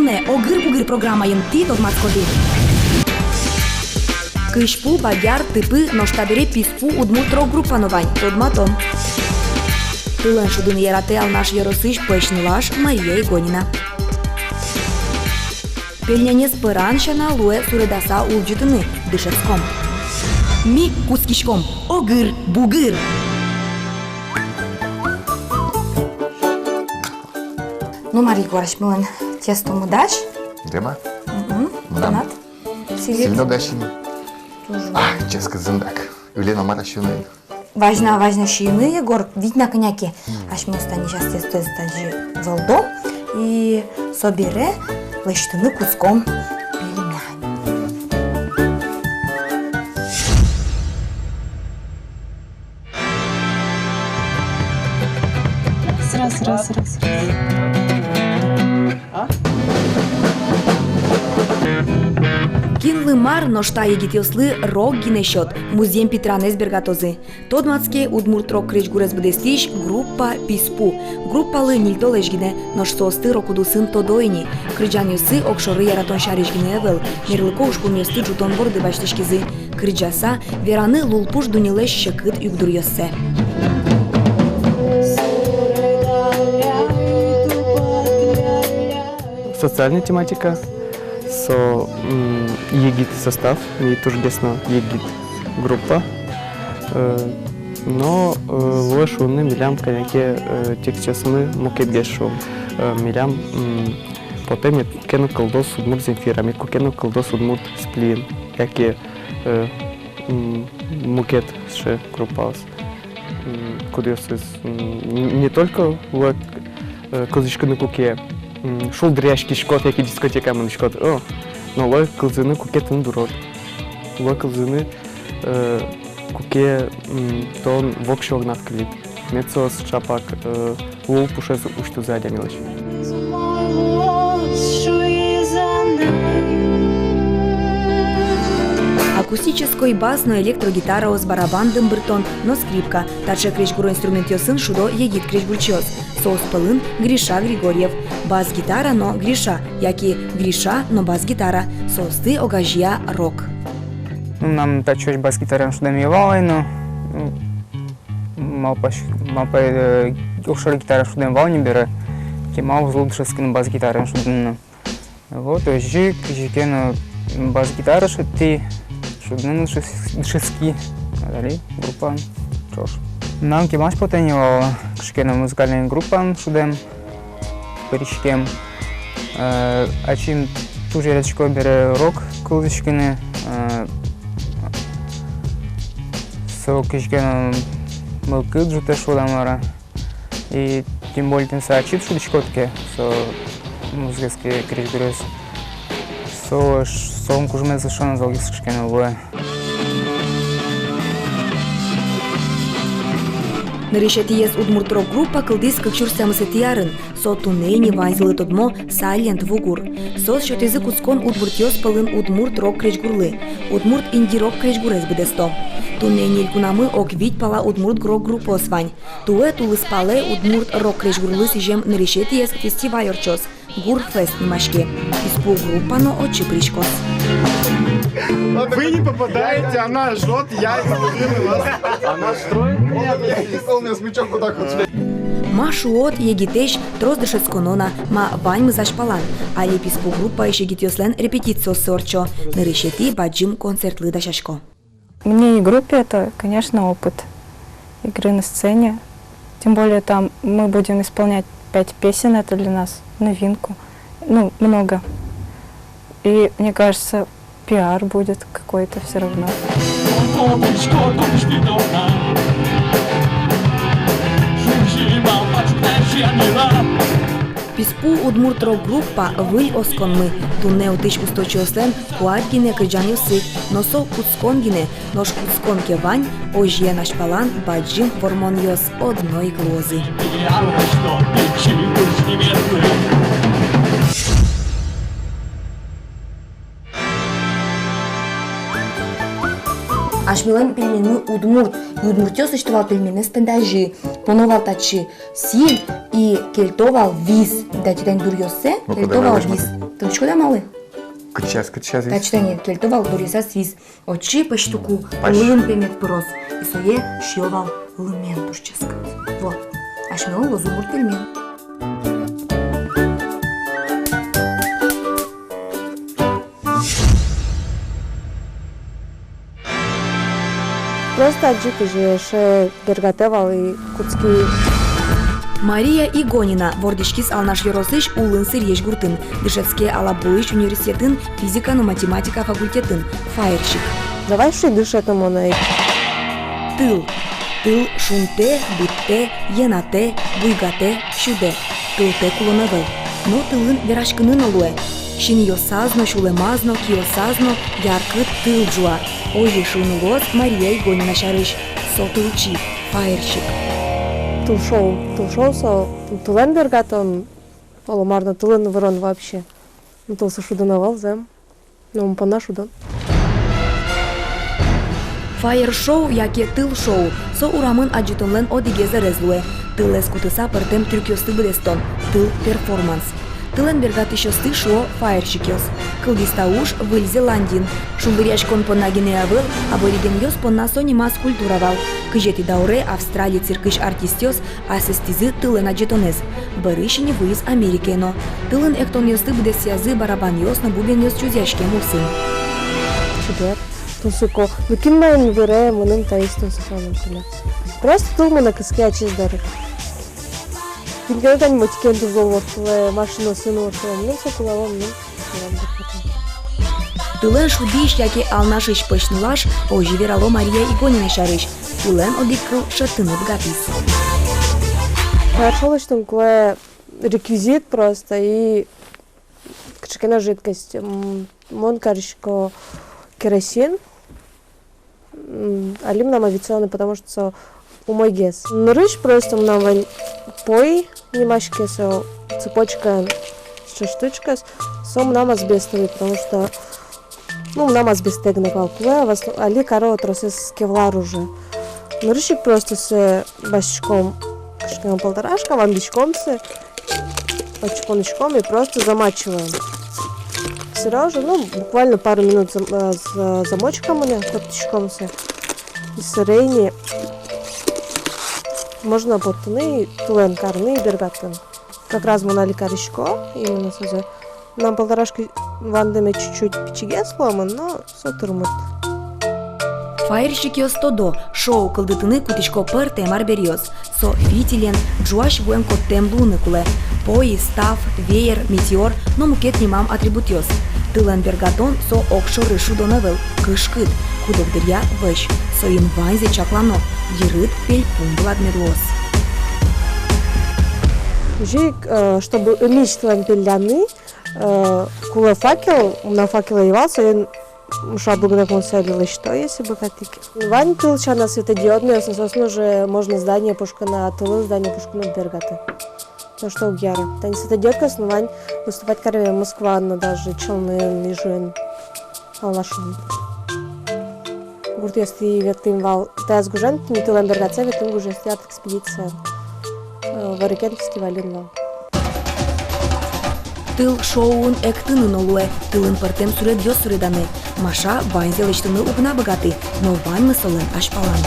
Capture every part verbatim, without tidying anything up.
Огыр-бугыр программаын тӥ тодматскоды: кызьпу, бадяр, тыпы, нош табере писпу удмурт рок-группа но вань. Тодматом. Тылэн шудыны яратэ Алнаш ёросысь пӧсь нылаш Мария Игонина. Пельнянез пӧран сяна луэ суредаса улӟытыны. Дышетском. Ми кутскиськом. Огыр-бугыр. Ну, мар, Егор, асьмелэн тестомы дась? Дема? Мгм. Мынам. Тынад? Сильно дась ини. Тоже. А, ческыт зындаг. Ыле но мар-а сиыны? Вазь на, вазь на сиыны, Егор, вить на кӧня ке. Мгм. Асьмеос тани сейчас тесто, тесто тазьы вӧлдом. И собере лэсьтыны кутском пельмень. Раз, раз, раз, раз. Кинлы мар, нош та егитъёслы рок гинэ сёт, музъем питранэз бергатозы. Тодматске удмурт рок крезьгурез быдэстӥсь группа «Писпу». Группалы ньыль толэзь гинэ, нош соосты рок удысын тодо ини. Кырӟанъёссы огшоры яратон сярысь гинэ ӧвӧл, мерлыко ужпумъёсты ӝутон борды басьтӥськизы. Кырӟаса вераны лулпуш дуннелэсь секыт югдуръёссэ. Социальная тематика, со, м, егит состав, ми тужгес но егит группа. Э, но, э, луэ шуыны, милям кӧня ке, э, текстъёсмы мукетгес, шуом. Э, милям, м, потэ, мед куке но кылдоз удмурт Земфира, мед куке но кылдоз удмурт Сплин, яке, э, м, мукет сыӵе группаос. М, кудъёсыз, м, н-, не только луэ, э, кылзӥськыны, куке, м, шулдыръяськиськод яке дискотекае мынӥськод, о, но луэ кылзыны, куке тыныд урод. Луэ кылзыны, э, куке, м, тон воксё огнад кылид. Мед соос ӵапак, э, лулпушез усьтозы адямилэсь. Акустической бас но электрогитараос, барабан дымбыртон но скрипка. Таӵе крезьгуро инструментъёсын шудо егит крезьгурчиос. Соос пӧлын Гриша Григорьев. Бас-гитара но Гриша, яке Гриша но бас-гитара. Соосты огазея рок. Ну, мынам татчозь бас-гитараен шудэме вал ай но, ну, малпась-, малпай, э, огшоры гитараен шудэме вал ни бере, кема уз луы дышетскыны бас-гитараен шудыны. Вот, озьы ик, озьы ик но бас-гитара шедьтӥ, шудыны но дышес-, дышетски, а далее группаын ӵош. Мынам кемалась потэ ни вал кыӵе ке но музыкальной группаын шудэм, пыриськем. Э, ачим туж яратӥсько бере рок кылзӥськыны, э, со кызьы ке но мылкыд ӝутэ, шуод-а, мар-а. И тем более тӥни со ачид шудӥськод ке со музыкаез ке, крезьгурез, со, солэн кужмыз эшшо но золгес кыӵе ке но луэ. Нырысетӥез удмурт рок-группа кылдӥз кык сюрс тямысэтӥ арын. Со туннэ ини ваньзылы тодмо Silent Woo Goore. Соос сётӥзы кутскон удмуртъёс пӧлын удмурт рок-крезьгурлы. Удмурт инди-рок крезьгурез быдэсто. Туннэ ини элькунамы ог вить пала удмурт рок-группаос вань. Туэ тулыспалэ удмурт рок-крезьгурлы сӥзем нырысетӥез фестиваль ортчоз. «Гурфест» нимаське. «Писпу» группа но отчы пыриськоз. Вы не попадаете, она орёт, я не слышу вас. Она строит? Он у меня смычок вот так вот. Ма шуод, егитэсь трос дышетсконо на, ма ваньмыз азьпалан. Али «Писпу» группаысь егитъёслэн репетициоссы ортчо. Нырысетӥ бадӟым концертлы дасясько. Мне и группе это, конечно, опыт игры на сцене. Тем более там мы будем исполнять пять песен, это для нас новинку. Ну, много. И мне кажется, пиар будет какой-то всё равно. «Писпу» удмурт рок-группа выль осконмы. Туннэ отысь усточиослэн куать гинэ кырӟанъёссы, но со кутскон гинэ, нош кутскон ке вань, озьыен азьпалан бадӟым вормонъёс одно ик луозы. Асьмелэн пельменьмы удмурт, и удмуртъёс лэсьто вал пельменез тӥни тазьы: поно вал татчы сӥль и кельто вал вис. Дайте тани дуръёссэ. Ну-ка, кельто вал вис. Тодӥськод-а малы? Кытчаз, кытчаз вис? Таӵе тани кельто вал дуръяса вис. Отчы пӧсьтуку, пась, лым пе мед пыроз. И сое сиё вал лымен туж ческыт. Вот. Асьмелэн лозунг мурт вылмен. Просто адӟи, кызьы эше бергатэ вал и кутски. Мария Игонина вордӥськиз Алнаш ёросысь Улын Сырьезь гуртын. Дышетске Алабуысь университетын физика но математика факультетын, фаерщик. Давай шуи, дышетэ монэ ик. Тыл. Тыл шунтэ, быдтэ, йӧнатэ, буйгатэ, сюдэ. Тылтэк улон ӧвӧл. Но тылын вераськыны но луэ. Синъёсаз но, сюлэмаз но, киосаз но яркыт тыл ӝуа. Озьы шуыны луоз Мария Игонина сярысь. Со тылчи, фаерщик. Тылшоу, тылшоу со тылэн бергатон, оло мар но тылын вырон вообще. Ну, тылсэ шудон ӧвӧл, зэм. Но ум понна шудон. Фаер-шоу яке тыл-шоу — со урамын адӟытонлэн одӥгез ӧрез луэ. Тылэз кутыса пӧртэм трюкъёсты быдэстон — тыл-перформанс. Тылэн бергатӥсьёсты шуо фаерщикъёс. Кылдӥз та уж Выль Зеландиын. Шулдыръяськон понна гинэ ӧвӧл, аборигенъёс понна со нимаз культура вал. Кызетӥ дауре Австралиысь циркысь артистъёс асэстӥзы тылэн адӟытонэз. Бӧрысь ини вуиз Америкае но. Тылын эктонъёсты быдэсъязы барабанъёс но бубенъёс чузъяськем улсын. Чебер, тунсыко. Ну, кин маин выре, мыным таиз тунсыко, например. Просто тыл монэ кыске ачиз доры. Кин ке но тани мотикен тыл ворттылэ, машинаосын ворттылэ, мыным со кулэ ӧвӧл, мыным. Тылэн шудӥсь яке Алнашысь пӧсь нылаш озьы верало Мария Игонина сярысь. Тылэн одӥг кыл шедьтыны быгатӥз. Фаер-шоу лэсьтыны кулэ реквизит просто и кыӵе ке но жидкость. М, мон карисько керосин. М, али мынам авиационный, потому что со умойгес. Нырысь просто мынам вань пой нимаське, со цепочка, со штучкаос, со мынам асбестовый, потому что, ну, мынам асбестэ гинэ вал кулэ, а в основ-, али каро тросэз кевлар уже. Нырысь ик просто сое басьтӥськом, кыӵе ке но полторашка, вандӥськом сое, пачконыськом и просто замачиваем. Сразу же, ну, буквально пару минут зам-, э, за-, замочка мынэ, коттӥськом сое. И сыре ини можно поттыны, и тылэн карыны, и бергатыны. Как раз мон али карисько, именно сое. Мынам полторашка вандэме чуть-чуть пичигес луэмын, но со тырмыт. Фаерщикъёс тодо, шоу кылдытыны кутӥсько пӧртэм арбериос. Со фитилен, ӝуась вуэн коттэм луыны кулэ. Пояс, тав, веер, метеор но мукет нимам атрибутъёс. Тылэн бергатон — со огшоры шудон ӧвӧл, кышкыт, куд-ог дыръя вӧсь. Соин ваньзэ чаклано, йырыд пельпум вылад мед луоз. Озьы ик, э, чтобы ымись тылэн пелляны, э, кулэ факел, мынам факел ӧй вал, соин шаблы гинэ кулэ, сое али лэсьто, если быгатӥ ке. Вань тыл сяна светодиодной, но соосын уже можно здание пушкын, а тылын здание пушкын уд бергаты. То, что уг яра. Тани светодиодкаос но вань, выступать кареме Москваын но, даже Челнын, Ижын, Алнашын. Гуртъёстӥ ветлӥм вал, таяз гужем, тӥни тылэн бергатса ветлӥм гужъёстӥ арт-экспедициен. Э, Ворикен фестивалин вал. Тыл-шоуын эктыны но луэ, тылын пӧртэм суредъёс суреданы. Маша ваньзэ лэсьтыны уг на быгаты, но ваньмыз солэн азьпалан.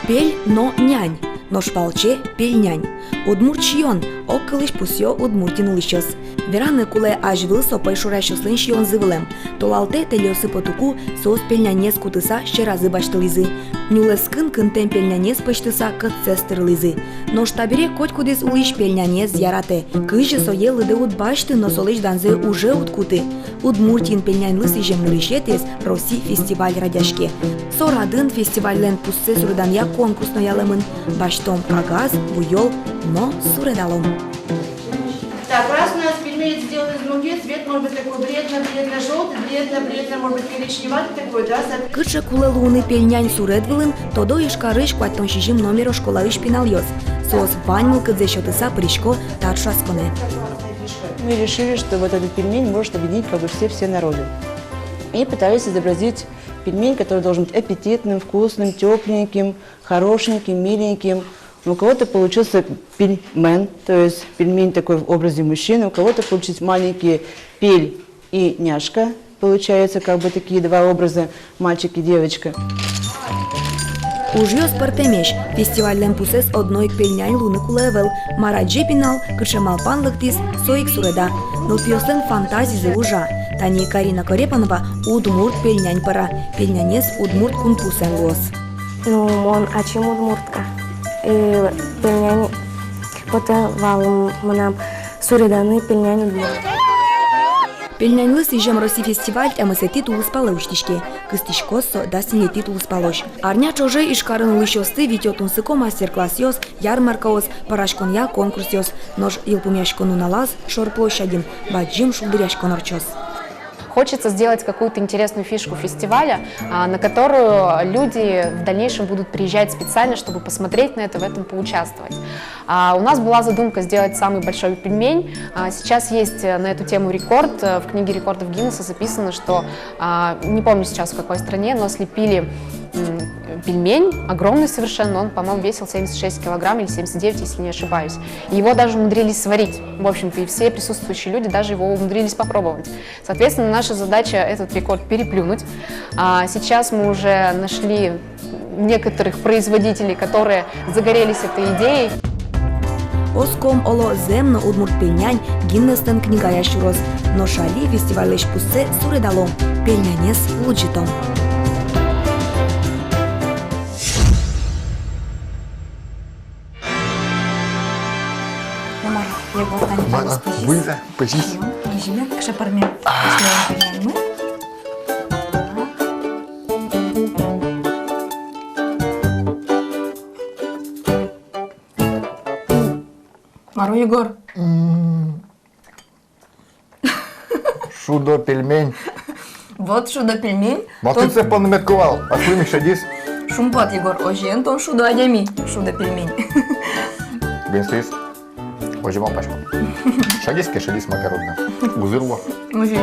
Пель но нянь, нош валче пельнянь. Удмурт сиён — огкылысь пусъё Удмуртиын улӥсьёс. Вераны кулэ, азьвыл со пӧйшурасьёслэн сиёнзы вылэм. Толалтэ тэльёсы потыку, соос пельнянез кутыса сьӧразы басьтылӥзы. Нюлэскын кынтэм пельнянез пӧзьтыса кӧтсэс тырлӥзы. Нош табере котькудӥз улӥсь пельнянез яратэ. Кызьы сое лыдэ уд басьты но солэсь данзэ уже уд куты. Удмуртиын пельняньлы сӥзем нырысетӥез Россиысь фестиваль радъяське. Со радын фестивальлэн пуссэ суреданъя конкурс но ялэмын. Басьтом кагаз, буёл но суредалом. Так, раз у нас пельмень сделан из муки, цвет может быть такой бледно-бледно-желтый, бледно-бледно, может быть, коричневатый такой, да, со- Кыӵе кулэ луыны пельнянь суред вылын, тодо Ижкарысь куатьтон сизьым номеро школаысь пиналъёс. Соос вань мылкыдзэс сётыса пырисько та ӵошатсконэ. Мы решили, что вот этот пельмень может объединить как бы все, все народы. И пытались изобразить пельмень, который должен быть аппетитным, вкусным, тёпленьким, хорошеньким, миленьким. Но у кого-то получился пельмен, то есть пельмень такой в образе мужчины, у кого-то получились маленькие пель и няшка. Получается, как бы такие два образа, мальчик и девочка. Ужъёс пӧртэмесь. Фестивальлэн пусэз одно ик пельнянь луыны кулэ ӧвӧл. Мар адӟе пинал, кыӵе малпан лыктӥз, со ик суреда. Нылпиослэн фантазизы ужа. Тани Карина Корепанова удмурт пельнянь пӧра. Пельнянез удмурт кунпусэн луоз. Ну, мон ачим удмуртка. И пельнянь потэ вал мынам суреданы пельнянь удмурт. Пельняньлы сӥзем Россиысь фестиваль тямысэтӥ тулыспалэ усьтӥське. Кыстӥськоз со дас ньылетӥ тулыспалозь. Арня ӵоже Ижкарын улӥсьёсты витё тунсыко мастер-классъёс, ярмаркаос, пӧраськонъя конкурсъёс. Нош йылпумъяськон нуналаз шор площадьын бадӟым шулдыръяськон ортчоз. Хочется сделать какую-то интересную фишку фестиваля, а, на которую люди в дальнейшем будут приезжать специально, чтобы посмотреть на это, в этом поучаствовать. А, у нас была задумка сделать самый большой пельмень. А, сейчас есть, э, на эту тему рекорд. Э, в книге рекордов Гиннесса записано, что, а, не помню сейчас в какой стране, но слепили, м, пельмень, огромный совершенно, он, по-моему, весил семьдесят шесть килограмм или семьдесят девять, если не ошибаюсь. И его даже умудрились сварить, в общем-то, и все присутствующие люди даже его умудрились попробовать. Соответственно, наша задача этот рекорд переплюнуть. А, сейчас мы уже нашли некоторых производителей, которые загорелись этой идеей. Оском, оло, зэм но удмурт пельнянь Гиннесслэн книгая сюроз. Нош али фестивальлэсь пуссэ суредалом, пельнянез лыдӟытом. Мар, Егор, тани... Мар, пельнянь пӧзиз? Пӧзиз. Кыӵе пӧрме? А. Пельняньмы. Мар, Егор? М. Шудо пельмень. Вот шудо пельмень. Малтыцев пон мед кувал, аслым ик шедиз. Шумпот, Егор, озьыен тон шудо адями, шудо пельмень. Бен соиз. Озьы малпасько. Шедиз ке, шедиз макаронна. Узыр вал. Озьы.